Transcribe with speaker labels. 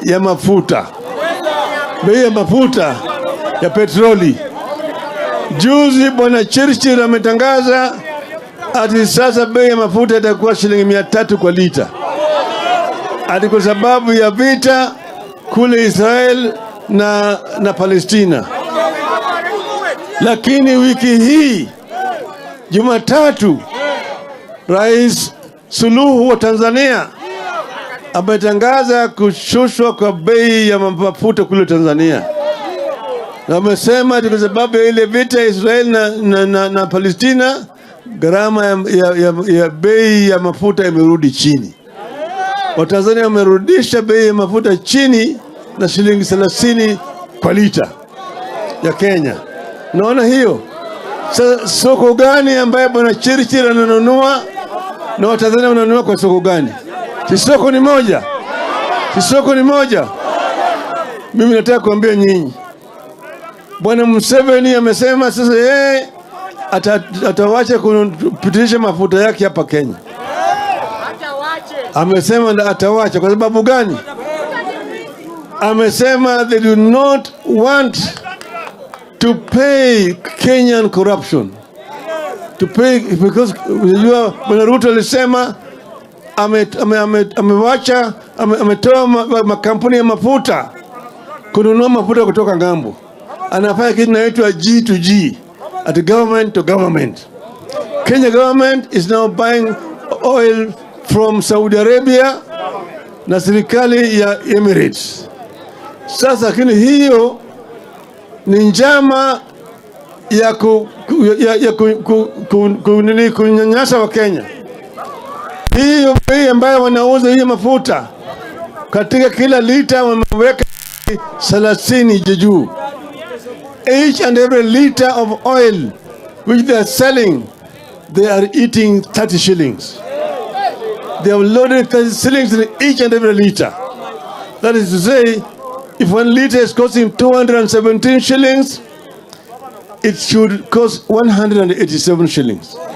Speaker 1: ya mafuta, bei ya mafuta ya petroli. Juzi Bwana Chirchir ametangaza ati sasa bei ya mafuta itakuwa shilingi 300 kwa lita, ati kwa sababu ya vita kule Israel na Palestina. Lakini wiki hii Jumatatu, Rais Suluhu wa Tanzania ametangaza kushushwa kwa bei ya mafuta kule Tanzania, na amesema ati kwa sababu ya ile vita ya Israel na Palestina, gharama ya bei ya mafuta imerudi chini. Watanzania wamerudisha bei ya mafuta chini na shilingi 30 kwa lita ya Kenya. Unaona hiyo? Sasa soko gani ambaye Bwana Chirchir ananunua na Watanzania wananunua kwa soko gani? Si soko ni moja? Si soko ni moja? Mimi nataka kuambia nyinyi, Bwana Museveni amesema sasa yeye atawacha kupitisha mafuta yake hapa Kenya. Amesema atawacha kwa sababu gani? Amesema they do not want to pay Kenyan corruption. To pay because unajua Bwana Ruto alisema amewacha ametoa makampuni ya mafuta kununua mafuta kutoka ng'ambo. Anafanya kitu inaitwa G to G, at government to government. Kenya government is now buying oil from Saudi Arabia na serikali ya Emirates. Sasa lakini hiyo ni njama ya nini, kunyanyasa Wakenya. Hiyo bei ambayo wanauza hiyo mafuta katika kila lita wameweka 30 juu. Each and every liter of oil which they are selling, they are eating 30 shillings. They have loaded 30 shillings in each and every liter. That is to say, if 1 liter is costing 217 shillings, it should cost 187 shillings.